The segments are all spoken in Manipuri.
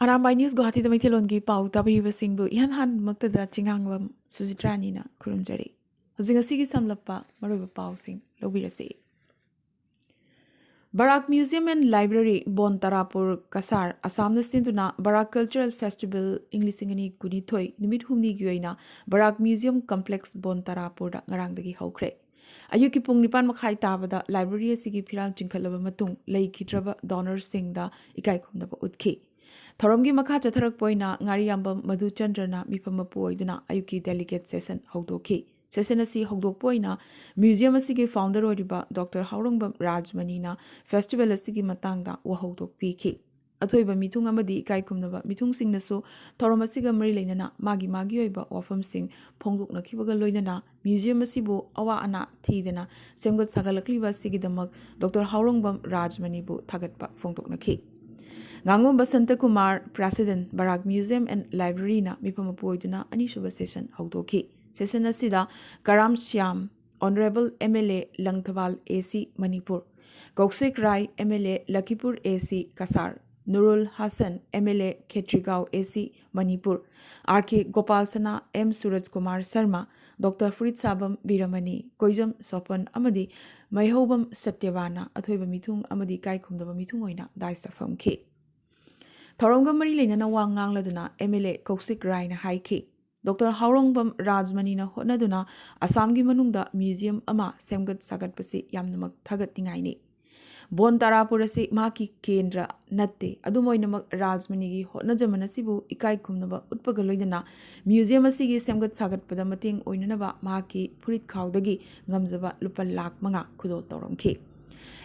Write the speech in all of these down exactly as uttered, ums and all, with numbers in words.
ꯑꯔꯥꯝꯕꯥꯏ ꯅ꯭ꯌꯨꯁ ꯒꯨꯋꯥꯍꯥꯇꯤꯗ ꯃꯩꯇꯩꯂꯣꯟꯒꯤ ꯄꯥꯎ ꯇꯥꯕꯤꯔꯤꯕꯁꯤꯡꯕꯨ ꯏꯍꯥꯟ ꯍꯥꯟꯕꯃꯛꯇꯗ ꯆꯤꯉꯥꯡꯕꯝ ꯁꯨꯖꯤꯇ꯭ꯔꯥꯅꯤꯅ ꯈꯨꯔꯨꯝꯖꯔꯤ꯫ ꯍꯧꯖꯤꯛ ꯉꯁꯤꯒꯤ ꯁꯝꯂꯞꯄ ꯃꯔꯨꯑꯣꯏꯕ ꯄꯥꯎꯁꯤꯡ ꯂꯧꯕꯤꯔꯁꯤ꯫ ꯕꯔꯥꯛ Museum and Library, ꯕꯣꯟ ꯇꯔꯥꯄꯨꯔ, ꯀꯁꯥꯔ, ꯑꯁꯥꯝꯅ ꯁꯤꯟꯗꯨꯅ ꯕꯔꯥꯛ Cultural Festival ꯏꯪ ꯂꯤꯁꯤꯡ ꯑꯅꯤ ꯀꯨꯟꯅꯤꯊꯣꯏ ꯅꯨꯃꯤꯠ ꯍꯨꯝꯅꯤꯒꯤ ꯑꯣꯏꯅ ꯕꯔꯥꯛ Museum Complex, ꯕꯣꯟ ꯇꯔꯥꯄꯨꯔꯗ ꯉꯔꯥꯡꯗꯒꯤ ꯍꯧꯈ꯭ꯔꯦ꯫ ꯑꯌꯨꯛꯀꯤ ꯄꯨꯡ ꯅꯤꯄꯥꯟ ꯃꯈꯥꯏ ꯇꯥꯕꯗ library ꯑꯁꯤꯒꯤ ꯐꯤꯔꯥꯜ ꯆꯤꯡꯈꯠꯂꯕ ꯃꯇꯨꯡ, ꯂꯩꯈꯤꯗ꯭ꯔꯕ donorꯁꯤꯡꯗ ꯏꯀꯥꯏ ꯈꯨꯝꯅꯕ ꯎꯠꯈꯤ꯫ ꯊꯧꯔꯝꯒꯤ ꯃꯈꯥ ꯆꯠꯊꯔꯛꯄ ꯑꯣꯏꯅ ꯉꯥꯔꯤꯌꯥꯝꯕꯝ ꯃꯙꯨꯆꯟꯗ꯭ꯔꯅ ꯃꯤꯐꯝ ꯃꯄꯨ ꯑꯣꯏꯗꯨꯅ ꯑꯌꯨꯛꯀꯤ delegate session ꯍꯧꯗꯣꯛꯈꯤ꯫ Session ꯑꯁꯤ ꯍꯧꯗꯣꯛꯄ ꯑꯣꯏꯅ museum ꯑꯁꯤꯒꯤ founder ꯑꯣꯏꯔꯤꯕ ꯗꯣꯛꯇꯔ ꯍꯥꯎꯔꯣꯡꯕꯝ ꯔꯥꯖꯃꯅꯤꯅ festival ꯑꯁꯤꯒꯤ ꯃꯇꯥꯡꯗ ꯋꯥꯍꯧꯗꯣꯛ ꯄꯤꯈꯤ꯫ ꯑꯊꯣꯏꯕ ꯃꯤꯊꯨꯡ ꯑꯃꯗꯤ ꯏꯀꯥꯏ ꯈꯨꯝꯅꯕ ꯃꯤꯊꯨꯡꯁꯤꯡꯅꯁꯨ ꯊꯧꯔꯝ ꯑꯁꯤꯒ ꯃꯔꯤ ꯂꯩꯅꯅ ꯃꯥꯒꯤ ꯃꯥꯒꯤ ꯑꯣꯏꯕ ꯋꯥꯐꯝꯁꯤꯡ ꯐꯣꯡꯗꯣꯛꯅꯈꯤꯕꯒ ꯂꯣꯏꯅꯅ museum ꯑꯁꯤꯕꯨ ꯑꯋꯥ ꯑꯅꯥ ꯊꯤꯗꯅ ꯁꯦꯝꯒꯠ ꯁꯥꯒꯠꯂꯛꯂꯤꯕ ꯑꯁꯤꯒꯤꯗꯃꯛ ꯗꯣꯛꯇꯔ ꯍꯥꯎꯔꯣꯡꯕꯝ ꯔꯥꯖꯃꯅꯤꯕꯨ ꯊꯥꯒꯠꯄ ꯐꯣꯡꯗꯣꯛꯅꯈꯤ꯫ ꯉꯥꯉꯣꯝ Basanta Kumar, President, Barak Museum and Libraryꯅ ꯃꯤꯐꯝ ꯃꯄꯨ ꯑꯣꯏꯗꯨꯅ ꯑꯅꯤꯁꯨꯕ session ꯍꯧꯗꯣꯛꯈꯤ꯫ Session ꯑꯁꯤꯗ ꯀꯔꯥꯝ Shyam, Honourable MLA Langthabal AC Manipur, ꯀꯧꯁꯤꯛ ꯔꯥꯏ, MLA ꯂꯈꯤꯄꯨꯔ AC Cachar, ꯅꯨꯔꯨꯜ Hasan, MLA ꯈꯦꯇ꯭ꯔꯤꯒꯥꯎ AC ꯃꯅꯤꯄꯨꯔ, RK ꯒꯣꯄꯥꯜ ꯁꯅꯥ, M ꯁꯨꯔꯖ ꯀꯨꯃꯥꯔ ꯁꯔꯃ, ꯗꯣꯛꯇꯔ ꯐꯨꯔꯤꯠꯁꯥꯕꯝ ꯕꯤꯔꯃꯅꯤ, ꯀꯣꯏꯖꯝ ꯁꯣꯄꯟ ꯑꯃꯗꯤ ꯃꯩꯍꯧꯕꯝ ꯁꯇ꯭ꯌꯕꯥꯅ ꯑꯊꯣꯏꯕ ꯃꯤꯊꯨꯡ ꯑꯃꯗꯤ ꯏꯀꯥꯏ ꯈꯨꯝꯅꯕ ꯃꯤꯊꯨꯡ ꯑꯣꯏꯅ dais ꯐꯝꯈꯤ꯫ ꯊꯧꯔꯝꯒ ꯃꯔꯤ ꯂꯩꯅꯅ ꯋꯥ ꯉꯥꯡꯂꯗꯨꯅ MLA ꯀꯧꯁꯤꯛ ꯔꯥꯏꯅ ꯍꯥꯏꯈꯤ, ꯗꯣꯛꯇꯔ ꯍꯥꯎꯔꯣꯡꯕꯝ ꯔꯥꯖꯃꯅꯤꯅ ꯍꯣꯠꯅꯗꯨꯅ ꯑꯁꯥꯝꯒꯤ ꯃꯅꯨꯡꯗ museum ꯑꯃ ꯁꯦꯝꯒꯠ ꯁꯥꯒꯠꯄꯁꯤ ꯌꯥꯝꯅꯃꯛ ꯊꯥꯒꯠꯅꯤꯡꯉꯥꯏꯅꯤ꯫ ꯕꯣꯟ ꯇꯥꯔꯥꯄꯨꯔ ꯑꯁꯤ ꯃꯍꯥꯛꯀꯤ ꯀꯦꯟꯗ꯭ꯔ ꯅꯠꯇꯦ꯫ ꯑꯗꯨꯝ ꯑꯣꯏꯅꯃꯛ, ꯔꯥꯖꯃꯅꯤꯒꯤ ꯍꯣꯠꯅꯖꯃꯟ ꯑꯁꯤꯕꯨ ꯏꯀꯥꯏ ꯈꯨꯝꯅꯕ ꯎꯠꯄꯒ ꯂꯣꯏꯅꯅ museum ꯑꯁꯤꯒꯤ ꯁꯦꯝꯒꯠ ꯁꯥꯒꯠꯄꯗ ꯃꯇꯦꯡ ꯑꯣꯏꯅꯅꯕ ꯃꯍꯥꯛꯀꯤ ꯐꯨꯔꯤꯠꯈꯥꯎꯗꯒꯤ ꯉꯝꯖꯕ ꯂꯨꯄꯥ ꯂꯥꯈ ꯃꯉꯥ ꯈꯨꯗꯣꯜ ꯇꯧꯔꯝꯈꯤ꯫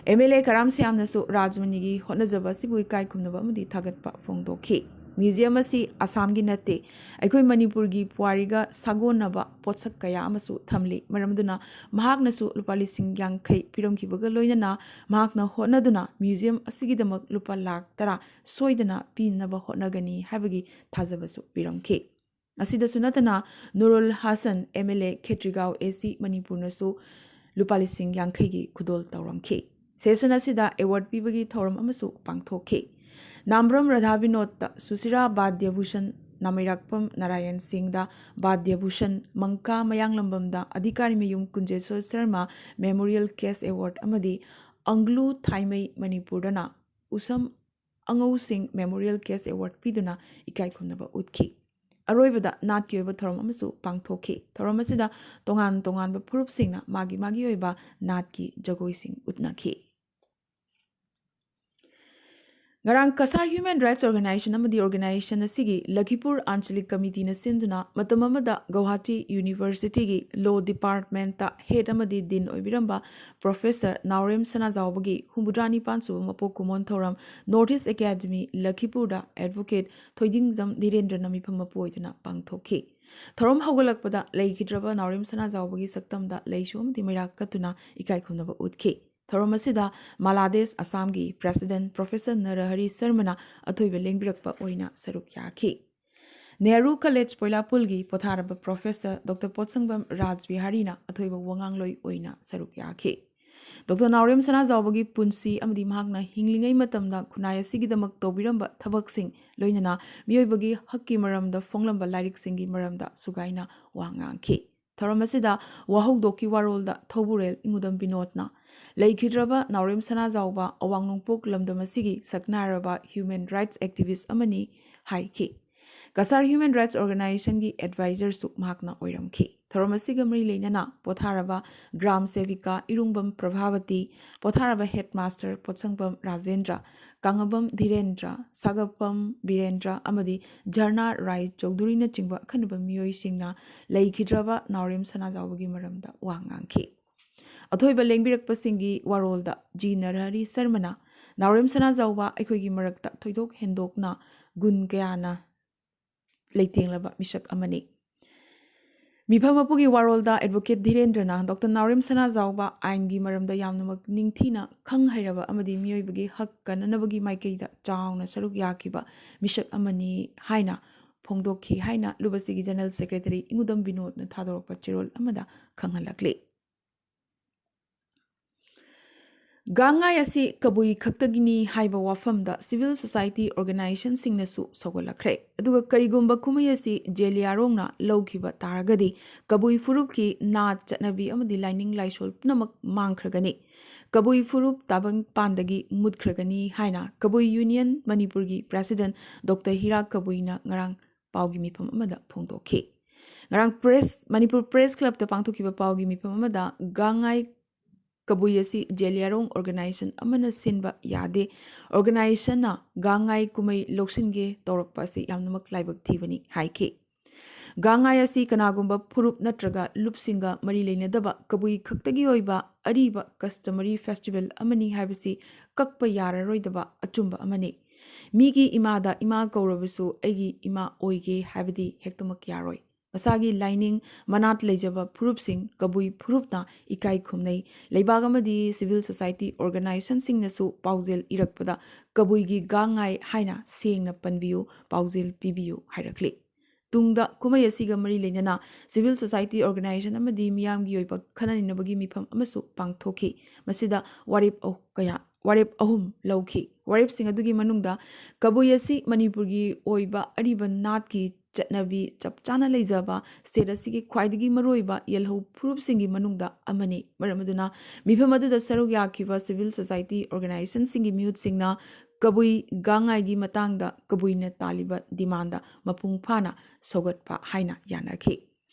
MLA ꯀꯔꯥꯝ ꯁ꯭ꯌꯥꯝꯅꯁꯨ ꯔꯥꯖꯃꯅꯤꯒꯤ ꯍꯣꯠꯅꯖꯕ ꯑꯁꯤꯕꯨ ꯏꯀꯥꯏ ꯈꯨꯝꯅꯕ ꯑꯃꯗꯤ ꯊꯥꯒꯠꯄ ꯐꯣꯡꯗꯣꯛꯈꯤ꯫ Museum ꯑꯁꯤ ꯑꯁꯥꯝꯒꯤ ꯅꯠꯇꯦ, ꯑꯩꯈꯣꯏ ꯃꯅꯤꯄꯨꯔꯒꯤ ꯄꯨꯋꯥꯔꯤꯒ ꯁꯥꯒꯣꯟꯅꯕ ꯄꯣꯠꯁꯛ ꯀꯌꯥ ꯑꯃꯁꯨ ꯊꯝꯂꯤ꯫ ꯃꯔꯝ ꯑꯗꯨꯅ ꯃꯍꯥꯛꯅꯁꯨ ꯂꯨꯄꯥ ꯂꯤꯁꯤꯡ ꯌꯥꯡꯈꯩ ꯄꯤꯔꯝꯈꯤꯕꯒ ꯂꯣꯏꯅꯅ ꯃꯍꯥꯛꯅ ꯍꯣꯠꯅꯗꯨꯅ museum ꯑꯁꯤꯒꯤꯗꯃꯛ ꯂꯨꯄꯥ ꯂꯥꯈ ꯇꯔꯥ ꯁꯣꯏꯗꯅ ꯄꯤꯅꯅꯕ ꯍꯣꯠꯅꯒꯅꯤ ꯍꯥꯏꯕꯒꯤ ꯊꯥꯖꯕꯁꯨ ꯄꯤꯔꯝꯈꯤ꯫ ꯑꯁꯤꯗꯁꯨ ꯅꯠꯇꯅ, ꯅꯨꯔꯨꯜ ꯍꯥꯁꯟ, MLA ꯈꯦꯇ꯭ꯔꯤꯒꯥꯎ AC ꯃꯅꯤꯄꯨꯔꯅꯁꯨ ꯂꯨꯄꯥ ꯂꯤꯁꯤꯡ ꯌꯥꯡꯈꯩꯒꯤ ꯈꯨꯗꯣꯜ ꯇꯧꯔꯝꯈꯤ꯫ Session ꯑꯁꯤꯗ award ꯄꯤꯕꯒꯤ ꯊꯧꯔꯝ ꯑꯃꯁꯨ ꯄꯥꯡꯊꯣꯛꯈꯤ꯫ ꯅꯥꯝꯕ꯭ꯔꯝ ꯔꯥꯙꯥ ꯕꯤꯅꯣꯗꯇ ꯁꯨꯁꯤꯔꯥ ꯕꯥꯗ꯭ꯌꯚꯨꯁꯟ, ꯅꯥꯃꯩꯔꯥꯛꯄꯝ ꯅꯥꯔꯥꯌꯟ ꯁꯤꯡꯗ ꯕꯥꯗ꯭ꯌꯚꯨꯁꯟ, ꯃꯪꯀꯥ ꯃꯌꯥꯡꯂꯝꯕꯝꯗ ꯑꯙꯤꯀꯥꯔꯤꯃꯌꯨꯝ ꯀꯨꯟꯖꯦꯁ꯭ꯋꯔ ꯁꯔꯃ ꯃꯦꯃꯣꯔꯤꯌꯦꯜ ꯀꯦꯁ ꯑꯦꯋꯥꯔꯗ ꯑꯃꯗꯤ ꯑꯪꯒ꯭ꯂꯨ ꯊꯥꯏꯃꯩ ꯃꯅꯤꯄꯨꯔꯗꯅ ꯎꯁꯝ ꯑꯉꯧꯁꯤꯡ ꯃꯦꯃꯣꯔꯤꯌꯦꯜ ꯀꯦꯁ ꯑꯦꯋꯥꯔꯗ ꯄꯤꯗꯨꯅ ꯏꯀꯥꯏ ꯈꯨꯝꯅꯕ ꯎꯠꯈꯤ꯫ ꯑꯔꯣꯏꯕꯗ ꯅꯥꯠꯀꯤ ꯑꯣꯏꯕ ꯊꯧꯔꯝ ꯑꯃꯁꯨ ꯄꯥꯡꯊꯣꯛꯈꯤ꯫ ꯊꯧꯔꯝ ꯑꯁꯤꯗ ꯇꯣꯉꯥꯟ ꯇꯣꯉꯥꯟꯕ ꯐꯨꯔꯨꯞꯁꯤꯡꯅ ꯃꯥꯒꯤ ꯃꯥꯒꯤ ꯑꯣꯏꯕ ꯅꯥꯠꯀꯤ ꯖꯒꯣꯏꯁꯤꯡ ꯎꯠꯅꯈꯤ꯫ ꯉꯔꯥꯡ ꯀꯁꯥꯔ ꯍ꯭ꯌꯨꯃꯦꯟ ꯔꯥꯏꯠꯁ ꯑꯣꯔꯒꯅꯥꯏꯖꯦꯁꯟ ꯑꯃꯗꯤ ꯑꯣꯔꯒꯅꯥꯏꯖꯦꯁꯟ ꯑꯁꯤꯒꯤ ꯂꯈꯤꯄꯨꯔ ꯑꯥꯟꯆꯂꯤꯛ ꯀꯃꯤꯇꯤꯅ ꯁꯤꯟꯗꯨꯅ ꯃꯇꯝ ꯑꯃꯗ ꯒꯧꯍꯥꯇꯤ ꯌꯨꯅꯤꯚꯔꯁꯤꯇꯤꯒꯤ ꯂꯣ ꯗꯤꯄꯥꯔꯠꯃꯦꯟꯠꯇ ꯍꯦꯗ ꯑꯃꯗꯤ ꯗꯤꯟ ꯑꯣꯏꯕꯤꯔꯝꯕ ꯄ꯭ꯔꯣꯐꯦꯁꯔ ꯅꯥꯎꯔꯦꯝ ꯁꯅꯥꯖꯥꯎꯕꯒꯤ ꯍꯨꯝꯐꯨꯇꯔꯥ ꯅꯤꯄꯥꯟ ꯁꯨꯕ ꯃꯄꯣꯛ ꯀꯨꯝꯑꯣꯟ ꯊꯧꯔꯝ ꯅꯣꯔꯠ ꯏꯁ ꯑꯦꯀꯥꯗꯃꯤ ꯂꯈꯤꯄꯨꯔꯗ ꯑꯦꯗꯚꯣꯀꯦꯠ ꯊꯣꯏꯗꯤꯡꯖꯝ ꯙꯤꯔꯦꯟꯗ꯭ꯔꯅ ꯃꯤꯐꯝ ꯃꯄꯨ ꯑꯣꯏꯗꯨꯅ ꯄꯥꯡꯊꯣꯛꯈꯤ꯫ ꯊꯧꯔꯝ ꯍꯧꯒꯠꯂꯛꯄꯗ ꯂꯩꯈꯤꯗ꯭ꯔꯕ ꯅꯥꯎꯔꯦꯝ ꯁꯅꯥꯖꯥꯎꯕꯒꯤ ꯁꯛꯇꯝꯗ ꯂꯩꯁꯨ ꯑꯃꯗꯤ ꯃꯩꯔꯥ ꯀꯠꯇꯨꯅ ꯏꯀꯥꯏ ꯈꯨꯝꯅꯕ ꯎꯠꯈꯤ꯫ ꯊꯧꯔꯝ ꯑꯁꯤꯗ ꯃꯥꯂꯥꯗꯦꯁ ꯑꯁꯥꯝꯒꯤ ꯄ꯭ꯔꯦꯁꯤꯗꯦꯟꯠ ꯄ꯭ꯔꯣꯐꯦꯁꯔ ꯅꯔꯍꯔꯤ ꯁꯔꯃꯅ ꯑꯊꯣꯏꯕ ꯂꯦꯡꯕꯤꯔꯛꯄ ꯑꯣꯏꯅ ꯁꯔꯨꯛ ꯌꯥꯈꯤ꯫ ꯅꯦꯍꯔꯨ ꯀꯂꯦꯖ ꯄꯣꯏꯂꯥꯄꯨꯜꯒꯤ ꯄꯣꯊꯥꯔꯕ ꯄ꯭ꯔꯣꯐꯦꯁꯔ ꯗꯣꯛꯇꯔ ꯄꯣꯠꯁꯪꯕꯝ ꯔꯥꯖꯕꯤꯍꯥꯔꯤꯅ ꯑꯊꯣꯏꯕ ꯋꯥꯉꯥꯡꯂꯣꯏ ꯑꯣꯏꯅ ꯁꯔꯨꯛ ꯌꯥꯈꯤ꯫ ꯗꯣꯛꯇꯔ ꯅꯥꯎꯔꯦꯝ ꯁꯅꯥꯖꯥꯎꯕꯒꯤ ꯄꯨꯟꯁꯤ ꯑꯃꯗꯤ ꯃꯍꯥꯛꯅ ꯍꯤꯡꯂꯤꯉꯩ ꯃꯇꯝꯗ ꯈꯨꯟꯅꯥꯏ ꯑꯁꯤꯒꯤꯗꯃꯛ ꯇꯧꯕꯤꯔꯝꯕ ꯊꯕꯛꯁꯤꯡ, ꯂꯣꯏꯅꯅ ꯃꯤꯑꯣꯏꯕꯒꯤ ꯍꯛꯀꯤ ꯃꯔꯝꯗ ꯐꯣꯡꯂꯝꯕ ꯂꯥꯏꯔꯤꯛꯁꯤꯡꯒꯤ ꯃꯔꯝꯗ ꯁꯨꯒꯥꯏꯅ ꯋꯥ ꯉꯥꯡꯈꯤ꯫ ꯊꯧꯔꯝ ꯑꯁꯤꯗ ꯋꯥꯍꯧꯗꯣꯛꯀꯤ ꯋꯥꯔꯣꯜꯗ ꯊꯧꯕꯨꯔꯦꯜ ꯏꯉꯨꯗꯝ ꯕꯤꯅꯣꯗꯅ ꯂꯩꯈꯤꯗ꯭ꯔꯕ ꯅꯥꯎꯔꯦꯝ ꯁꯅꯥꯖꯥꯎꯕ ꯑꯋꯥꯡ ꯅꯣꯡꯄꯣꯛ ꯂꯝꯗꯝ ꯑꯁꯤꯒꯤ ꯁꯛꯅꯥꯏꯔꯕ ꯍ꯭ꯌꯨꯃꯦꯟ ꯔꯥꯏꯠꯁ ꯑꯦꯛꯇꯤꯚꯤꯁ꯭ꯠ ꯑꯃꯅꯤ ꯍꯥꯏꯈꯤ꯫ ꯀꯁꯥꯔ ꯍ꯭ꯌꯨꯃꯦꯟ ꯔꯥꯏꯠꯁ ꯑꯣꯔꯒꯅꯥꯏꯖꯦꯁꯟꯒꯤ ꯑꯦꯗꯚꯥꯏꯖꯔꯁꯨ ꯃꯍꯥꯛꯅ ꯑꯣꯏꯔꯝꯈꯤ꯫ ꯊꯧꯔꯝ ꯑꯁꯤꯒ ꯃꯔꯤ ꯂꯩꯅꯅ ꯄꯣꯊꯥꯔꯕ ꯒ꯭ꯔꯥꯝ ꯁꯦꯕꯤꯀꯥ ꯏꯔꯨꯡꯕꯝ ꯄ꯭ꯔꯚꯥꯕꯇꯤ, ꯄꯣꯊꯥꯔꯕ ꯍꯦꯗꯃꯥꯁꯇꯔ ꯄꯣꯠꯁꯪꯕꯝ ꯔꯥꯖꯦꯟꯗ꯭ꯔ, ꯀꯥꯡꯉꯕꯝ ꯙꯤꯔꯦꯟꯗ꯭ꯔ, ꯁꯥꯒꯞꯄꯝ ꯕꯤꯔꯦꯟꯗ꯭ꯔ ꯑꯃꯗꯤ ꯖꯔꯅꯥ ꯔꯥꯏ ꯆꯧꯙꯨꯔꯤꯅꯆꯤꯡꯕ ꯑꯈꯟꯅꯕ ꯃꯤꯑꯣꯏꯁꯤꯡꯅ ꯂꯩꯈꯤꯗ꯭ꯔꯕ ꯅꯥꯎꯔꯦꯝ ꯁꯅꯥꯖꯥꯎꯕꯒꯤ ꯃꯔꯝꯗ ꯋꯥ ꯉꯥꯡꯈꯤ꯫ ꯑꯊꯣꯏꯕ ꯂꯦꯡꯕꯤꯔꯛꯄꯁꯤꯡꯒꯤ ꯋꯥꯔꯣꯜꯗ ꯖꯤ ꯅꯔꯍꯔꯤ ꯁꯔꯃꯅ ꯅꯥꯎꯔꯦꯝ ꯁꯅꯥꯖꯥꯎꯕ ꯑꯩꯈꯣꯏꯒꯤ ꯃꯔꯛꯇ ꯊꯣꯏꯗꯣꯛ ꯍꯦꯟꯗꯣꯛꯅ ꯒꯨꯟ ꯀꯌꯥꯅ ꯂꯩꯇꯦꯡꯂꯕ ꯃꯤꯁꯛ ꯑꯃꯅꯤ꯫ ꯃꯤꯐꯝ ꯃꯄꯨꯒꯤ ꯋꯥꯔꯣꯜꯗ ꯑꯦꯗꯚꯣꯀꯦꯠ ꯙꯤꯔꯦꯟꯗ꯭ꯔꯅ ꯗꯣꯛꯇꯔ ꯅꯥꯎꯔꯦꯝ ꯁꯅꯥꯖꯥꯎꯕ ꯑꯥꯏꯟꯒꯤ ꯃꯔꯝꯗ ꯌꯥꯝꯅꯃꯛ ꯅꯤꯡꯊꯤꯅ ꯈꯪ ꯍꯩꯔꯕ ꯑꯃꯗꯤ ꯃꯤꯑꯣꯏꯕꯒꯤ ꯍꯛ ꯀꯟꯅꯅꯕꯒꯤ ꯃꯥꯏꯀꯩꯗ ꯆꯥꯎꯅ ꯁꯔꯨꯛ ꯌꯥꯈꯤꯕ ꯃꯤꯁꯛ ꯑꯃꯅꯤ ꯍꯥꯏꯅ ꯐꯣꯡꯗꯣꯛꯈꯤ ꯍꯥꯏꯅ ꯂꯨꯕꯁꯤꯒꯤ ꯖꯦꯅꯔꯦꯜ ꯁꯦꯀ꯭ꯔꯦꯇꯔꯤ ꯏꯉꯨꯗꯝ ꯕꯤꯅꯣꯗꯅ ꯊꯥꯗꯣꯔꯛꯄ ꯆꯦꯔꯣꯜ ꯑꯃꯗ ꯈꯪꯍꯜꯂꯛꯂꯤ꯫ ꯒꯥꯡꯉꯥꯏ ꯑꯁꯤ ꯀꯕꯨꯏ ꯈꯛꯇꯒꯤꯅꯤ ꯍꯥꯏꯕ ꯋꯥꯐꯝꯗ civil society organizationꯁꯤꯡꯅꯁꯨ ꯁꯧꯒꯠꯂꯛꯈ꯭ꯔꯦ꯫ ꯑꯗꯨꯒ ꯀꯔꯤꯒꯨꯝꯕ ꯀꯨꯝꯍꯩ ꯑꯁꯤ ꯖꯦꯂꯤꯌꯥꯔꯣꯡꯅ ꯂꯧꯈꯤꯕ ꯇꯥꯔꯒꯗꯤ ꯀꯕꯨꯏ ꯐꯨꯔꯨꯞꯀꯤ ꯅꯥꯠ, ꯆꯠꯅꯕꯤ ꯑꯃꯗꯤ ꯂꯥꯏꯅꯤꯡ ꯂꯥꯏꯁꯣꯜ ꯄꯨꯝꯅꯃꯛ ꯃꯥꯡꯈ꯭ꯔꯒꯅꯤ꯫ ꯀꯕꯨꯏ ꯐꯨꯔꯨꯞ ꯇꯥꯕꯪ ꯄꯥꯟꯗꯒꯤ ꯃꯨꯠꯈ꯭ꯔꯒꯅꯤ ꯍꯥꯏꯅ ꯀꯕꯨꯏ ꯌꯨꯅꯤꯌꯟ ꯃꯅꯤꯄꯨꯔꯒꯤ president ꯗꯣꯛꯇꯔ ꯍꯤꯔꯥ ꯀꯕꯨꯏꯅ ꯉꯔꯥꯡ ꯄꯥꯎꯒꯤ ꯃꯤꯐꯝ ꯑꯃꯗ ꯐꯣꯡꯗꯣꯛꯈꯤ꯫ ꯉꯔꯥꯡ press, ꯃꯅꯤꯄꯨꯔ Press Clubꯇ ꯄꯥꯡꯊꯣꯛꯈꯤꯕ ꯄꯥꯎꯒꯤ ꯃꯤꯐꯝ ꯑꯃꯗ ꯒꯥꯡꯉꯥꯏ ꯀꯕꯨꯏ ꯑꯁꯤ ꯖꯦꯂꯤꯌꯥꯔꯣꯡ organization ꯑꯃꯅ ꯁꯤꯟꯕ ꯌꯥꯗꯦ꯫ Organizationꯅ ꯒꯥꯡꯉꯥꯏ ꯀꯨꯝꯍꯩ ꯂꯧꯁꯤꯟꯒꯦ ꯇꯧꯔꯛꯄ ꯑꯁꯤ ꯌꯥꯝꯅꯃꯛ ꯂꯥꯏꯕꯛ ꯊꯤꯕꯅꯤ ꯍꯥꯏꯈꯤ꯫ ꯒꯥꯡꯉꯥꯏ ꯑꯁꯤ ꯀꯅꯥꯒꯨꯝꯕ ꯐꯨꯔꯨꯞ ꯅꯠꯇ꯭ꯔꯒ ꯂꯨꯞꯁꯤꯡꯒ ꯃꯔꯤ ꯂꯩꯅꯗꯕ ꯀꯕꯨꯏ ꯈꯛꯇꯒꯤ ꯑꯣꯏꯕ ꯑꯔꯤꯕ customary festival ꯑꯃꯅꯤ ꯍꯥꯏꯕꯁꯤ ꯀꯛꯄ ꯌꯥꯔꯔꯣꯏꯗꯕ ꯑꯆꯨꯝꯕ ꯑꯃꯅꯤ꯫ ꯃꯤꯒꯤ ꯏꯃꯥꯗ ꯏꯃꯥ ꯀꯧꯔꯕꯁꯨ ꯑꯩꯒꯤ ꯏꯃꯥ ꯑꯣꯏꯒꯦ ꯍꯥꯏꯕꯗꯤ ꯍꯦꯛꯇꯃꯛ ꯌꯥꯔꯣꯏ꯫ ꯃꯁꯥꯒꯤ ꯂꯥꯏꯅꯤꯡ ꯃꯅꯥꯠ ꯂꯩꯖꯕ ꯐꯨꯔꯨꯞꯁꯤꯡ ꯀꯕꯨꯏ ꯐꯨꯔꯨꯞꯅ ꯏꯀꯥꯏ ꯈꯨꯝꯅꯩ꯫ ꯂꯩꯕꯥꯛ ꯑꯃꯗꯤ civil society organizationꯁꯤꯡꯅꯁꯨ ꯄꯥꯎꯖꯦꯜ ꯏꯔꯛꯄꯗ ꯀꯕꯨꯏꯒꯤ ꯒꯥꯡꯉꯥꯏ ꯍꯥꯏꯅ ꯁꯦꯡꯅ ꯄꯟꯕꯤꯌꯨ, ꯄꯥꯎꯖꯦꯜ ꯄꯤꯕꯤꯌꯨ ꯍꯥꯏꯔꯛꯂꯤ꯫ ꯇꯨꯡꯗ ꯀꯨꯝꯍꯩ ꯑꯁꯤꯒ ꯃꯔꯤ ꯂꯩꯅꯅ civil society organization ꯑꯃꯗꯤ ꯃꯤꯌꯥꯝꯒꯤ ꯑꯣꯏꯕ ꯈꯟꯅ ꯅꯩꯅꯕꯒꯤ ꯃꯤꯐꯝ ꯑꯃꯁꯨ ꯄꯥꯡꯊꯣꯛꯈꯤ꯫ ꯃꯁꯤꯗ ꯋꯥꯔꯦꯞ ꯑꯍꯨ-, ꯀꯌꯥ, ꯋꯥꯔꯦꯞ ꯑꯍꯨꯝ ꯂꯧꯈꯤ꯫ ꯋꯥꯔꯦꯞꯁꯤꯡ ꯑꯗꯨꯒꯤ ꯃꯅꯨꯡꯗ ꯀꯕꯨꯏ ꯑꯁꯤ ꯃꯅꯤꯄꯨꯔꯒꯤ ꯑꯣꯏꯕ ꯑꯔꯤꯕ ꯅꯥꯠꯀꯤ ꯆꯠꯅꯕꯤ ꯆꯞ ꯆꯥꯅ ꯂꯩꯖꯕ state ꯑꯁꯤꯒꯤ ꯈ꯭ꯋꯥꯏꯗꯒꯤ ꯃꯔꯨꯑꯣꯏꯕ ꯌꯦꯜꯍꯧ ꯐꯨꯔꯨꯞꯁꯤꯡꯒꯤ ꯃꯅꯨꯡꯗ ꯑꯃꯅꯤ꯫ ꯃꯔꯝ ꯑꯗꯨꯅ ꯃꯤꯐꯝ ꯑꯗꯨꯗ ꯁꯔꯨꯛ ꯌꯥꯈꯤꯕ civil society organizationꯁꯤꯡꯒꯤ ꯃꯤꯍꯨꯠꯁꯤꯡꯅ ꯀꯕꯨꯏ ꯒꯥꯡꯉꯥꯏꯒꯤ ꯃꯇꯥꯡꯗ ꯀꯕꯨꯏꯅ ꯇꯥꯜꯂꯤꯕ demandꯗ ꯃꯄꯨꯡ ꯐꯥꯅ ꯁꯧꯒꯠꯄ ꯍꯥꯏꯅ ꯌꯥꯅꯈꯤ꯫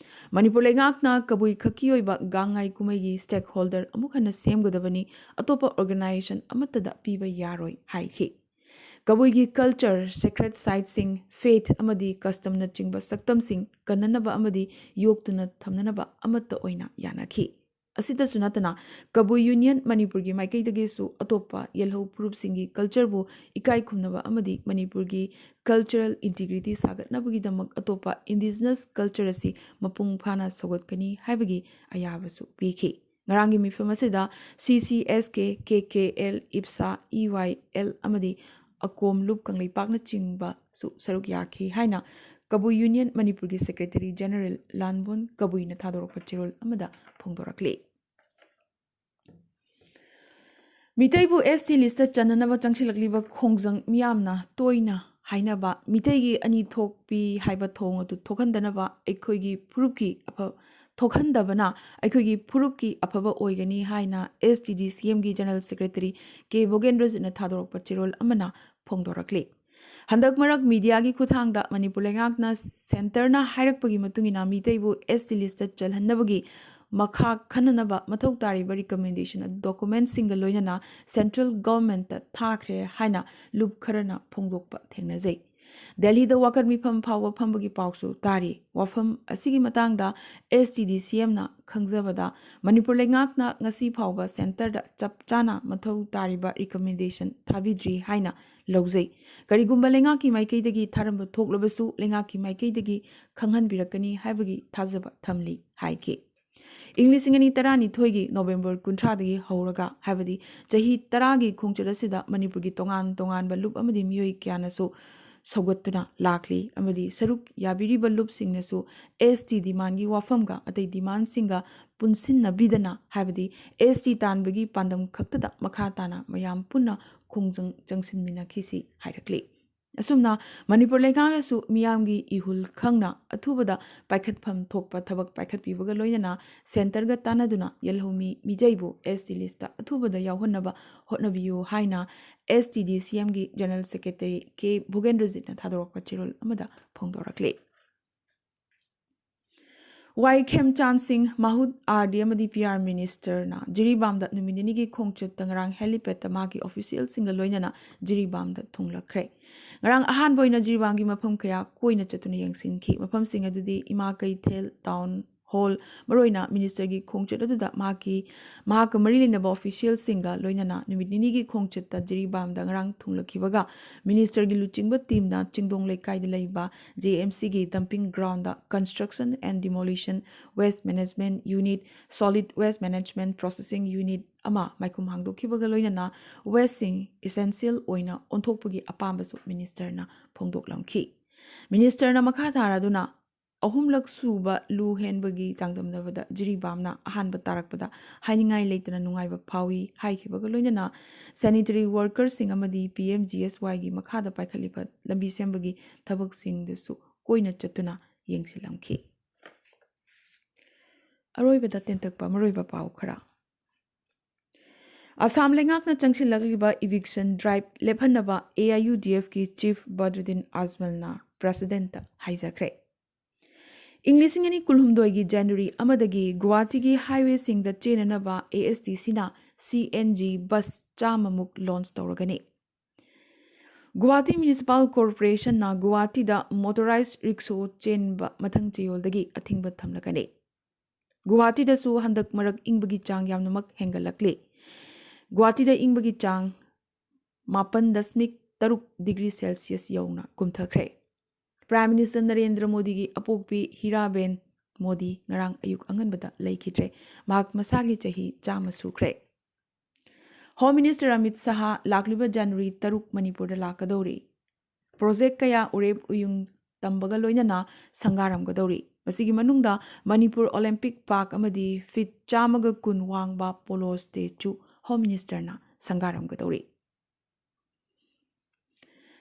ꯃꯅꯤꯄꯨꯔ ꯂꯩꯉꯥꯛꯅ ꯀꯕꯨꯏ ꯈꯛꯀꯤ ꯑꯣꯏꯕ ꯒꯥꯡꯉꯥꯏ ꯀꯨꯝꯍꯩꯒꯤ stakeholder ꯑꯃꯨꯛ ꯍꯟꯅ ꯁꯦꯝꯒꯗꯕꯅꯤ, ꯑꯇꯣꯞꯄ organization ꯑꯃꯠꯇꯗ ꯄꯤꯕ ꯌꯥꯔꯣꯏ ꯍꯥꯏꯈꯤ꯫ ꯀꯕꯨꯏꯒꯤ culture, sacred siteꯁꯤꯡ, faith ꯑꯃꯗꯤ customꯅꯆꯤꯡꯕ ꯁꯛꯇꯝꯁꯤꯡ ꯀꯟꯅꯅꯕ ꯑꯃꯗꯤ ꯌꯣꯛꯇꯨꯅ ꯊꯝꯅꯅꯕ ꯑꯃꯠꯇ ꯑꯣꯏꯅ ꯌꯥꯅꯈꯤ꯫ ꯑꯁꯤꯇꯁꯨ ꯅꯠꯇꯅ, ꯀꯕꯨꯏ ꯌꯨꯅꯤꯌꯟ ꯃꯅꯤꯄꯨꯔꯒꯤ ꯃꯥꯏꯀꯩꯗꯒꯤꯁꯨ ꯑꯇꯣꯞꯄ ꯌꯦꯜꯍꯧ ꯐꯨꯔꯨꯞꯁꯤꯡꯒꯤ cultureꯕꯨ ꯏꯀꯥꯏ ꯈꯨꯝꯅꯕ ꯑꯃꯗꯤ ꯃꯅꯤꯄꯨꯔꯒꯤ cultural integrity ꯁꯥꯒꯠꯅꯕꯒꯤꯗꯃꯛ ꯑꯇꯣꯞꯄ indigenous culture ꯑꯁꯤ ꯃꯄꯨꯡ ꯐꯥꯅ ꯁꯧꯒꯠꯀꯅꯤ ꯍꯥꯏꯕꯒꯤ ꯑꯌꯥꯕꯁꯨ ꯄꯤꯈꯤ꯫ ꯉꯔꯥꯡꯒꯤ ꯃꯤꯐꯝ ꯑꯁꯤꯗ C C S K, K K L, ꯏꯞꯁꯥ, E Y L ꯑꯃꯗꯤ ꯑꯀꯣꯝ ꯂꯨꯞ ꯀꯪꯂꯩꯄꯥꯛꯅꯆꯤꯡꯕꯁꯨ ꯁꯔꯨꯛ ꯌꯥꯈꯤ ꯍꯥꯏꯅ ꯀꯕꯨꯏ ꯌꯨꯅꯤꯌꯟ ꯃꯅꯤꯄꯨꯔꯒꯤ secretary general ꯂꯥꯟꯕꯣꯟ ꯀꯕꯨꯏꯅ ꯊꯥꯗꯣꯔꯛꯄ ꯆꯦꯔꯣꯜ ꯑꯃꯗ ꯐꯣꯡꯗꯣꯔꯛꯂꯤ꯫ ꯃꯤꯇꯩꯕꯨ ꯑꯦꯁ ꯇꯤ ꯂꯤꯁꯇ ꯆꯟꯅꯅꯕ ꯆꯪꯁꯤꯜꯂꯛꯂꯤꯕ ꯈꯣꯡꯖꯪ ꯃꯤꯌꯥꯝꯅ ꯇꯣꯏꯅ ꯍꯥꯏꯅꯕ ꯃꯤꯇꯩꯒꯤ ꯑꯅꯤ ꯊꯣꯛꯄꯤ ꯍꯥꯏꯕ ꯊꯣꯡ ꯑꯗꯨ ꯊꯣꯛꯍꯟꯗꯅꯕ ꯑꯩꯈꯣꯏꯒꯤ ꯐꯨꯔꯨꯞꯀꯤ ꯑꯐ ꯊꯣꯛꯍꯟꯗꯕꯅ ꯑꯩꯈꯣꯏꯒꯤ ꯐꯨꯔꯨꯞꯀꯤ ꯑꯐꯕ ꯑꯣꯏꯒꯅꯤ ꯍꯥꯏꯅ ꯑꯦꯁ ꯇꯤ ꯗꯤ ꯁꯤ ꯑꯦꯝꯒꯤ ꯖꯦꯅꯔꯦꯜ ꯁꯦꯀ꯭ꯔꯦꯇꯔꯤ ꯀꯦ ꯚꯣꯒꯦꯟꯗ꯭ꯔꯖꯤꯠꯅ ꯊꯥꯗꯣꯔꯛꯄ ꯆꯦꯔꯣꯜ ꯑꯃꯅ ꯐꯣꯡꯗꯣꯔꯛꯂꯤ꯫ ꯍꯟꯗꯛ ꯃꯔꯛ ꯃꯤꯗꯤꯌꯥꯒꯤ ꯈꯨꯠꯊꯥꯡꯗ ꯃꯅꯤꯄꯨꯔ ꯂꯩꯉꯥꯛꯅ ꯁꯦꯟꯇꯔꯅ ꯍꯥꯏꯔꯛꯄꯒꯤ ꯃꯇꯨꯡ ꯏꯟꯅ ꯃꯤꯇꯩꯕꯨ ꯑꯦꯁ ꯇꯤ ꯂꯤꯁꯇ ꯆꯜꯍꯟꯅꯕꯒꯤ ꯃꯈꯥ ꯈꯟꯅꯅꯕ ꯃꯊꯧ ꯇꯥꯔꯤꯕ ꯔꯤꯀꯃꯦꯟꯗꯦꯁꯟ ꯑꯗꯨ ꯗꯣꯀꯨꯃꯦꯟꯠꯁꯤꯡꯒ ꯂꯣꯏꯅꯅ ꯁꯦꯟꯇ꯭ꯔꯦꯜ ꯒꯚꯔꯟꯃꯦꯟꯠꯇ ꯊꯥꯈ꯭ꯔꯦ ꯍꯥꯏꯅ ꯂꯨꯞ ꯈꯔꯅ ꯐꯣꯡꯗꯣꯛꯄ ꯊꯦꯡꯅꯖꯩ꯫ ꯗꯦꯜꯂꯤꯗ ꯋꯥꯀꯠ ꯃꯤꯐꯝ ꯐꯥꯎꯕ ꯐꯝꯕꯒꯤ ꯄꯥꯎꯁꯨ ꯇꯥꯔꯤ꯫ ꯋꯥꯐꯝ ꯑꯁꯤꯒꯤ ꯃꯇꯥꯡꯗ ꯑꯦꯁ ꯇꯤ ꯗꯤ ꯁꯤ ꯑꯦꯝꯅ ꯈꯪꯖꯕꯗ ꯃꯅꯤꯄꯨꯔ ꯂꯩꯉꯥꯛꯅ ꯉꯁꯤ ꯐꯥꯎꯕ ꯁꯦꯟꯇꯔꯗ ꯆꯞ ꯆꯥꯅ ꯃꯊꯧ ꯇꯥꯔꯤꯕ ꯔꯤꯀꯃꯦꯟꯗꯦꯁꯟ ꯊꯥꯕꯤꯗ꯭ꯔꯤ ꯍꯥꯏꯅ ꯂꯧꯖꯩ꯫ ꯀꯔꯤꯒꯨꯝꯕ ꯂꯩꯉꯥꯛꯀꯤ ꯃꯥꯏꯀꯩꯗꯒꯤ ꯊꯥꯔꯝꯕ ꯊꯣꯛꯂꯕꯁꯨ ꯂꯩꯉꯥꯛꯀꯤ ꯃꯥꯏꯀꯩꯗꯒꯤ ꯈꯪꯍꯟꯕꯤꯔꯛꯀꯅꯤ ꯍꯥꯏꯕꯒꯤ ꯊꯥꯖꯕ ꯊꯝꯂꯤ ꯍꯥꯏꯈꯤ꯫ ꯏꯪ ꯂꯤꯁꯤꯡ ꯑꯅꯤ ꯇꯔꯥꯅꯤꯊꯣꯏꯒꯤ ꯅꯣꯕꯦꯝꯕꯔ ꯀꯨꯟꯊ꯭ꯔꯥꯗꯒꯤ ꯍꯧꯔꯒ, ꯍꯥꯏꯕꯗꯤ ꯆꯍꯤ ꯇꯔꯥꯒꯤ ꯈꯣꯡꯆꯠ ꯑꯁꯤꯗ ꯃꯅꯤꯄꯨꯔꯒꯤ ꯇꯣꯉꯥꯟ ꯇꯣꯉꯥꯟꯕ ꯂꯨꯞ ꯑꯃꯗꯤ ꯃꯤꯑꯣꯏ ꯀꯌꯥꯅꯁꯨ ꯁꯧꯒꯠꯇꯨꯅ ꯂꯥꯛꯂꯤ ꯑꯃꯗꯤ ꯁꯔꯨꯛ ꯌꯥꯕꯤꯔꯤꯕ ꯂꯨꯞꯁꯤꯡꯅꯁꯨ ꯑꯦꯁ ꯇꯤ ꯗꯤꯃꯥꯟꯒꯤ ꯋꯥꯐꯝꯒ ꯑꯇꯩ ꯗꯤꯃꯥꯟꯁꯤꯡꯒ ꯄꯨꯟꯁꯤꯟꯅꯕꯤꯗꯅ, ꯍꯥꯏꯕꯗꯤ ꯑꯦꯁ ꯇꯤ ꯇꯥꯟꯕꯒꯤ ꯄꯥꯟꯗꯝ ꯈꯛꯇꯗ ꯃꯈꯥ ꯇꯥꯅ ꯃꯌꯥꯝ ꯄꯨꯟꯅ ꯈꯣꯡꯖꯪ ꯆꯪꯁꯤꯟꯃꯤꯟꯅꯈꯤꯁꯤ ꯍꯥꯏꯔꯛꯂꯤ꯫ ꯑꯁꯨꯝꯅ ꯃꯅꯤꯄꯨꯔ ꯂꯩꯉꯥꯛꯅꯁꯨ ꯃꯤꯌꯥꯝꯒꯤ ꯏꯍꯨꯜ ꯈꯪꯅ ꯑꯊꯨꯕꯗ ꯄꯥꯏꯈꯠꯐꯝ ꯊꯣꯛꯄ ꯊꯕꯛ ꯄꯥꯏꯈꯠꯄꯤꯕꯒ ꯂꯣꯏꯅꯅ ꯁꯦꯟꯇꯔꯒ ꯇꯥꯟꯅꯗꯨꯅ ꯌꯦꯜꯍꯧꯃꯤ ꯃꯤꯇꯩꯕꯨ ꯑꯦꯁ ꯇꯤ ꯂꯤꯁꯇ ꯑꯊꯨꯕꯗ ꯌꯥꯎꯍꯟꯅꯕ ꯍꯣꯠꯅꯕꯤꯌꯨ ꯍꯥꯏꯅ ꯑꯦꯁ ꯇꯤ ꯗꯤ ꯁꯤ ꯑꯦꯝꯒꯤ ꯖꯦꯅꯔꯦꯜ ꯁꯦꯀ꯭ꯔꯦꯇꯔꯤ ꯀꯦ ꯚꯨꯒꯦꯟꯗ꯭ꯔꯖꯤꯠꯅ ꯊꯥꯗꯣꯔꯛꯄ ꯆꯦꯔꯣꯜ ꯑꯃꯗ ꯐꯣꯡꯗꯣꯔꯛꯂꯤ꯫ ꯋꯥꯏ ꯈꯦꯝꯆꯥꯟ ꯁꯤꯡ, ꯃꯍꯨꯠ ꯑꯥꯔ ꯗꯤ ꯑꯃꯗꯤ ꯄꯤ ꯑꯥꯔ ꯃꯤꯅꯤꯁꯇꯔꯅ ꯖꯤꯔꯤꯕꯥꯝꯗ ꯅꯨꯃꯤꯠ ꯅꯤꯅꯤꯒꯤ ꯈꯣꯡꯆꯠꯇ ꯉꯔꯥꯡ ꯍꯦꯂꯤꯄꯦꯗꯇ ꯃꯍꯥꯛꯀꯤ ꯑꯣꯐꯤꯁꯤꯌꯦꯜꯁꯤꯡꯒ ꯂꯣꯏꯅꯅ ꯖꯤꯔꯤꯕꯥꯝꯗ ꯊꯨꯡꯂꯛꯈ꯭ꯔꯦ꯫ ꯉꯔꯥꯡ ꯑꯍꯥꯟꯕ ꯑꯣꯏꯅ ꯖꯤꯔꯤꯕꯥꯝꯒꯤ ꯃꯐꯝ ꯀꯌꯥ ꯀꯣꯏꯅ ꯆꯠꯇꯨꯅ ꯌꯦꯡꯁꯤꯟꯈꯤ꯫ ꯃꯐꯝꯁꯤꯡ ꯑꯗꯨꯗꯤ ꯏꯃꯥ ꯀꯩꯊꯦꯜ, ꯇꯥꯎꯟ ꯍꯣꯜ, ꯃꯔꯨꯑꯣꯏꯅ ꯃꯤꯅꯤꯁꯇꯔꯒꯤ ꯈꯣꯡꯆꯠ ꯑꯗꯨꯗ ꯃꯍꯥꯛꯀꯤ, ꯃꯍꯥꯛꯀ ꯃꯔꯤ ꯂꯩꯅꯕ ꯑꯣꯐꯤꯁꯤꯌꯦꯜꯁꯤꯡꯒ ꯂꯣꯏꯅꯅ ꯅꯨꯃꯤꯠ ꯅꯤꯅꯤꯒꯤ ꯈꯣꯡꯆꯠꯇ ꯖꯤꯔꯤꯕꯥꯝꯗ ꯉꯔꯥꯡ ꯊꯨꯡꯂꯛꯈꯤꯕꯒ ꯃꯤꯅꯤꯁꯇꯔꯒꯤ ꯂꯨꯆꯤꯡꯕ ꯇꯤꯝꯅ ꯆꯤꯡꯗꯣꯡ ꯂꯩꯀꯥꯏꯗ ꯂꯩꯕ ꯖꯦ ꯑꯦꯝ ꯁꯤꯒꯤ dumping groundꯗ construction and demolition, waste management unit, solid waste management processing unit ꯑꯃ ꯃꯥꯏꯈꯨꯝ ꯍꯥꯡꯗꯣꯛꯈꯤꯕꯒ ꯂꯣꯏꯅꯅ wasteꯁꯤꯡ essential ꯑꯣꯏꯅ ꯑꯣꯟꯊꯣꯛꯄꯒꯤ ꯑꯄꯥꯝꯕꯁꯨ ꯃꯤꯅꯤꯁꯇꯔꯅ ꯐꯣꯡꯗꯣꯛꯂꯝꯈꯤ꯫ ꯃꯤꯅꯤꯁꯇꯔꯅ ꯃꯈꯥ ꯇꯥꯔꯗꯨꯅ ꯑꯍꯨꯝꯂꯛ ꯁꯨꯕ ꯂꯨ ꯍꯦꯟꯕꯒꯤ ꯆꯥꯡꯗꯝꯅꯕꯗ ꯖꯤꯔꯤꯕꯥꯝꯅ ꯑꯍꯥꯟꯕ ꯇꯥꯔꯛꯄꯗ ꯍꯥꯏꯅꯤꯡꯉꯥꯏ ꯂꯩꯇꯅ ꯅꯨꯡꯉꯥꯏꯕ ꯐꯥꯎꯏ ꯍꯥꯏꯈꯤꯕꯒ ꯂꯣꯏꯅꯅ sanitary workerꯁꯤꯡ ꯑꯃꯗꯤ P M G S Yꯒꯤ ꯃꯈꯥꯗ ꯄꯥꯏꯈꯠꯂꯤꯕ ꯂꯝꯕꯤ ꯁꯦꯝꯕꯒꯤ ꯊꯕꯛꯁꯤꯡꯗꯁꯨ ꯀꯣꯏꯅ ꯆꯠꯇꯨꯅ ꯌꯦꯡꯁꯤꯜꯂꯝꯈꯤ꯫ ꯑꯔꯣꯏꯕꯗ ꯇꯦꯟꯇꯛꯄ ꯃꯔꯨꯑꯣꯏꯕ ꯄꯥꯎ ꯈꯔ꯫ ꯑꯁꯥꯝ ꯂꯩꯉꯥꯛꯅ ꯆꯪꯁꯤꯜꯂꯛꯂꯤꯕ eviction drive ꯂꯦꯞꯍꯟꯅꯕ A I U D Fꯀꯤ chief ꯕꯗ꯭ꯔꯨꯗꯤꯟ ꯑꯖꯃꯜꯅ presidentꯇ ꯍꯥꯏꯖꯈ꯭ꯔꯦ꯫ ꯏꯪ ꯂꯤꯁꯤꯡ ꯑꯅꯤ ꯀꯨꯟꯍꯨꯝꯗꯣꯏꯒꯤ January ꯑꯃꯗꯒꯤ ꯒꯨꯋꯥꯍꯥꯇꯤꯒꯤ highwayꯁꯤꯡꯗ ꯆꯦꯟꯅꯅꯕ A S T Cꯅ C N G bus ꯆꯥꯝꯃꯃꯨꯛ launch ꯇꯧꯔꯒꯅꯤ꯫ Guwahati Municipal Corporationꯅ ꯒꯨꯋꯥꯍꯥꯇꯤꯗ motorized rickshaw ꯆꯦꯟꯕ ꯃꯊꯪ ꯆꯌꯣꯜꯗꯒꯤ ꯑꯊꯤꯡꯕ ꯊꯝꯂꯒꯅꯤ꯫ ꯒꯨꯋꯥꯍꯥꯇꯤꯗꯁꯨ ꯍꯟꯗꯛ ꯃꯔꯛ ꯏꯪꯕꯒꯤ ꯆꯥꯡ ꯌꯥꯝꯅꯃꯛ ꯍꯦꯟꯒꯠꯂꯛꯂꯤ꯫ ꯒꯨꯋꯥꯍꯥꯇꯤꯗ ꯏꯪꯕꯒꯤ ꯆꯥꯡ ꯃꯥꯄꯟ ꯗꯁꯃꯤꯛ ꯇꯔꯨꯛ degree Celsius ꯌꯧꯅ ꯀꯨꯝꯊꯈ꯭ꯔꯦ꯫ Prime Minister ꯅꯔꯦꯟꯗ꯭ꯔ ꯃꯣꯗꯤꯒꯤ ꯑꯄꯣꯛꯄꯤ ꯍꯤꯔꯥꯕꯦꯟ ꯃꯣꯗꯤ ꯉꯔꯥꯡ ꯑꯌꯨꯛ ꯑꯉꯟꯕꯗ ꯂꯩꯈꯤꯗ꯭ꯔꯦ꯫ ꯃꯍꯥꯛ ꯃꯁꯥꯒꯤ ꯆꯍꯤ ꯆꯥꯝꯃ ꯁꯨꯈ꯭ꯔꯦ꯫ Home Minister ꯑꯃꯤꯠ ꯁꯍꯥ ꯂꯥꯛꯂꯤꯕ January ꯇꯔꯨꯛ ꯃꯅꯤꯄꯨꯔꯗ ꯂꯥꯛꯀꯗꯧꯔꯤ꯫ Project ꯀꯌꯥ ꯎꯔꯦꯞ ꯎꯌꯨꯡ ꯇꯝꯕꯒ ꯂꯣꯏꯅꯅ ꯁꯪꯒꯥꯔꯝꯒꯗꯧꯔꯤ꯫ ꯃꯁꯤꯒꯤ ꯃꯅꯨꯡꯗ ꯃꯅꯤꯄꯨꯔ Olympic Park ꯑꯃꯗꯤ feet ꯆꯥꯝꯃꯒ ꯀꯨꯟ ꯋꯥꯡꯕ polo statue Home Ministerꯅ ꯁꯪꯒꯥꯔꯝꯒꯗꯧꯔꯤ꯫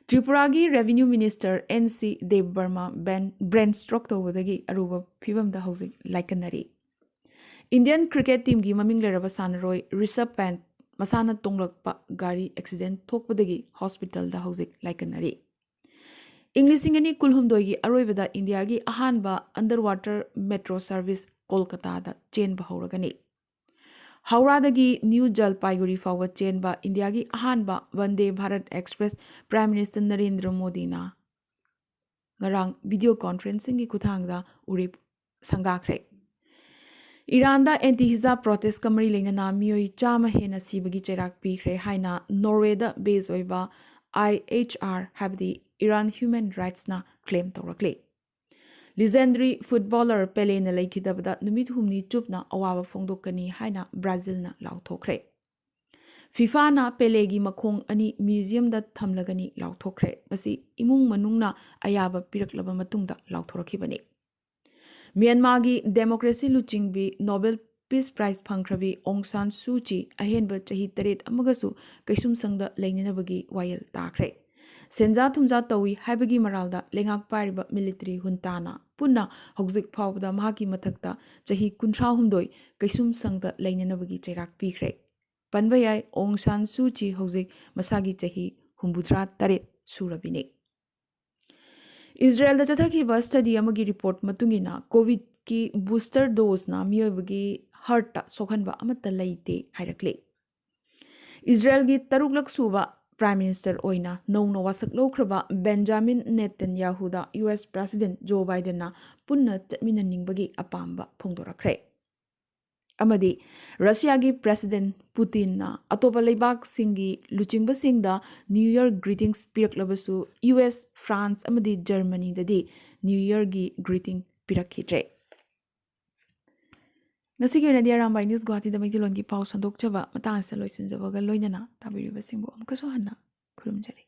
ꯇ꯭ꯔꯤꯄꯨꯔꯥꯒꯤ Revenue Minister N C ꯗꯦꯕꯕꯔꯃ ꯕꯦꯟ-, brain stroke ꯇꯧꯕꯗꯒꯤ ꯑꯔꯨꯕ ꯐꯤꯕꯝꯗ ꯍꯧꯖꯤꯛ ꯂꯥꯏꯀꯠꯅꯔꯤ꯫ Indian cricket teamꯒꯤ ꯃꯃꯤꯡ ꯂꯩꯔꯕ ꯁꯥꯟꯅꯔꯣꯏ ꯔꯤꯁꯕ ꯄꯟꯠ ꯃꯁꯥꯅ ꯇꯣꯡꯂꯛꯄ ꯒꯥꯔꯤ accident ꯊꯣꯛꯄꯗꯒꯤ hospitalꯗ ꯍꯧꯖꯤꯛ ꯂꯥꯏꯀꯠꯅꯔꯤ꯫ ꯏꯪ ꯂꯤꯁꯤꯡ ꯑꯅꯤ ꯀꯨꯟꯍꯨꯝꯗꯣꯏꯒꯤ ꯑꯔꯣꯏꯕꯗ ꯏꯟꯗꯤꯌꯥꯒꯤ ꯑꯍꯥꯟꯕ underwater metro service ꯀꯣꯜꯀꯇꯥꯗ ꯆꯦꯟꯕ ꯍꯧꯔꯒꯅꯤ꯫ ꯍꯧꯔꯥꯗꯒꯤ ꯅ꯭ꯌꯨ ꯖꯜꯄꯥꯏꯒꯨꯔꯤ ꯐꯥꯎꯕ ꯆꯦꯟꯕ ꯏꯟꯗꯤꯌꯥꯒꯤ ꯑꯍꯥꯟꯕ Vande Bharat express Prime Minister Narendra ꯃꯣꯗꯤꯅ ꯉꯔꯥꯡ video conferencingꯒꯤ ꯈꯨꯠꯊꯥꯡꯗ ꯎꯔꯤꯞ ꯁꯪꯒꯥꯈ꯭ꯔꯦ꯫ ꯏꯔꯥꯟꯗ anti-hijab protestꯀ ꯃꯔꯤ ꯂꯩꯅꯅ ꯃꯤꯑꯣꯏ ꯆꯥꯝꯃ ꯍꯦꯟꯅ ꯁꯤꯕꯒꯤ ꯆꯩꯔꯥꯛ ꯄꯤꯈ꯭ꯔꯦ ꯍꯥꯏꯅ Norwayꯗ base ꯑꯣꯏꯕ I H R, ꯍꯥꯏꯕꯗꯤ Iran Human Rightsꯅ claim ꯇꯧꯔꯛꯂꯤ꯫ Legendary footballer ꯄꯦꯂꯦꯅ ꯂꯩꯈꯤꯗꯕꯗ ꯅꯨꯃꯤꯠ ꯍꯨꯝꯅꯤ ꯆꯨꯞꯅ ꯑꯋꯥꯕ ꯐꯣꯡꯗꯣꯛꯀꯅꯤ ꯍꯥꯏꯅ ꯕ꯭ꯔꯥꯖꯤꯜꯅ ꯂꯥꯎꯊꯣꯛꯈ꯭ꯔꯦ꯫ FIFAꯅ ꯄꯦꯂꯦꯒꯤ ꯃꯈꯣꯡ ꯑꯅꯤ museumꯗ ꯊꯝꯂꯒꯅꯤ ꯂꯥꯎꯊꯣꯛꯈ꯭ꯔꯦ꯫ ꯃꯁꯤ ꯏꯃꯨꯡ ꯃꯅꯨꯡꯅ ꯑꯌꯥꯕ ꯄꯤꯔꯛꯂꯕ ꯃꯇꯨꯡꯗ ꯂꯥꯎꯊꯣꯔꯛꯈꯤꯕꯅꯤ꯫ ꯃ꯭ꯌꯥꯟꯃꯥꯔꯒꯤ ꯗꯦꯃꯣꯀ꯭ꯔꯦꯁꯤ ꯂꯨꯆꯤꯡꯕꯤ ꯅꯣꯕꯦꯜ ꯄꯤꯁ ꯄ꯭ꯔꯥꯏꯖ ꯐꯪꯈ꯭ꯔꯕꯤ ꯑꯣꯡ ꯁꯥꯟ ꯁꯨ ꯆꯤ ꯑꯍꯦꯟꯕ ꯆꯍꯤ ꯇꯔꯦꯠ ꯑꯃꯒꯁꯨ ꯀꯩꯁꯨꯝꯁꯪꯗ ꯂꯩꯅꯅꯕꯒꯤ ꯋꯥꯌꯦꯜ ꯇꯥꯈ꯭ꯔꯦ꯫ ꯁꯦꯟꯖꯥ ꯊꯨꯝꯖꯥ ꯇꯧꯏ ꯍꯥꯏꯕꯒꯤ ꯃꯔꯥꯜꯗ ꯂꯩꯉꯥꯛ ꯄꯥꯏꯔꯤꯕ ꯃꯤꯂꯤꯇꯔꯤ ꯍꯨꯟꯇꯥꯅ ꯄꯨꯟꯅ ꯍꯧꯖꯤꯛ ꯐꯥꯎꯕꯗ ꯃꯍꯥꯛꯀꯤ ꯃꯊꯛꯇ ꯆꯍꯤ ꯀꯨꯟꯊ꯭ꯔꯥ ꯍꯨꯝꯗꯣꯏ ꯀꯩꯁꯨꯝꯁꯪꯗ ꯂꯩꯅꯅꯕꯒꯤ ꯆꯩꯔꯥꯛ ꯄꯤꯈ꯭ꯔꯦ꯫ ꯄꯟꯕ ꯌꯥꯏ, ꯑꯣꯡ ꯁꯥꯟ ꯁꯨ ꯆꯤ ꯍꯧꯖꯤꯛ ꯃꯁꯥꯒꯤ ꯆꯍꯤ ꯍꯨꯝꯐꯨꯇꯔꯥ ꯇꯔꯦꯠ ꯁꯨꯔꯕꯤꯅꯤ꯫ ꯏꯖꯔꯦꯜꯗ ꯆꯠꯊꯈꯤꯕ ꯁ꯭ꯇꯗꯤ ꯑꯃꯒꯤ ꯔꯤꯄꯣꯔꯠ ꯃꯇꯨꯡ ꯏꯟꯅ, ꯀꯣꯚꯤꯗꯀꯤ ꯕꯨꯁꯇꯔ ꯗꯣꯁꯅ ꯃꯤꯑꯣꯏꯕꯒꯤ ꯍꯥꯔꯠꯇ ꯁꯣꯛꯍꯟꯕ ꯑꯃꯠꯇ ꯂꯩꯇꯦ ꯍꯥꯏꯔꯛꯂꯤ꯫ ꯏꯖꯔꯦꯜꯒꯤ ꯇꯔꯨꯛꯂꯛ ꯁꯨꯕ ꯄ꯭ꯔꯥꯏꯝ ꯃꯤꯅꯤꯁꯇꯔ ꯑꯣꯏꯅ ꯅꯧꯅ ꯋꯥꯁꯛ ꯂꯧꯈ꯭ꯔꯕ ꯕꯦꯟꯖꯥꯃꯤꯟ ꯅꯦꯇꯟꯌꯥꯍꯨꯗ ꯌꯨ ꯑꯦꯁ ꯄ꯭ꯔꯦꯁꯤꯗꯦꯟꯠ ꯖꯣ ꯕꯥꯏꯗꯦꯟꯅ ꯄꯨꯟꯅ ꯆꯠꯃꯤꯟꯅꯅꯤꯡꯕꯒꯤ ꯑꯄꯥꯝꯕ ꯐꯣꯡꯗꯣꯔꯛꯈ꯭ꯔꯦ꯫ ꯑꯃꯗꯤ ꯔꯁꯤꯌꯥꯒꯤ ꯄ꯭ꯔꯦꯁꯤꯗꯦꯟꯠ ꯄꯨꯇꯤꯟꯅ ꯑꯇꯣꯞꯄ ꯂꯩꯕꯥꯛꯁꯤꯡꯒꯤ ꯂꯨꯆꯤꯡꯕꯁꯤꯡꯗ ꯅ꯭ꯌꯨ ꯏꯌꯔ ꯒ꯭ꯔꯤꯇꯤꯡꯁ ꯄꯤꯔꯛꯂꯕꯁꯨ, ꯌꯨ ꯑꯦꯁ, ꯐ꯭ꯔꯥꯟꯁ ꯑꯃꯗꯤ ꯖꯔꯃꯅꯤꯗꯗꯤ ꯅ꯭ꯌꯨ ꯏꯌꯔꯒꯤ ꯒ꯭ꯔꯤꯇꯤꯡ ꯄꯤꯔꯛꯈꯤꯗ꯭ꯔꯦ꯫ ꯉꯁꯤꯒꯤ ꯑꯣꯏꯅꯗꯤ ꯑꯔꯥꯝꯕꯥꯏ ꯅ꯭ꯌꯨꯁ ꯒꯨꯋꯥꯍꯥꯇꯤꯗ ꯃꯩꯇꯩꯂꯣꯟꯒꯤ ꯄꯥꯎ ꯁꯟꯗꯣꯛꯆꯕ ꯃꯇꯥꯡ ꯑꯁꯤꯗ ꯂꯣꯏꯁꯤꯟꯖꯕꯒ ꯂꯣꯏꯅꯅ ꯇꯥꯕꯤꯔꯤꯕꯁꯤꯡꯕꯨ ꯑꯃꯨꯛꯀꯁꯨ ꯍꯟꯅ ꯈꯨꯔꯨꯝꯖꯔꯤ꯫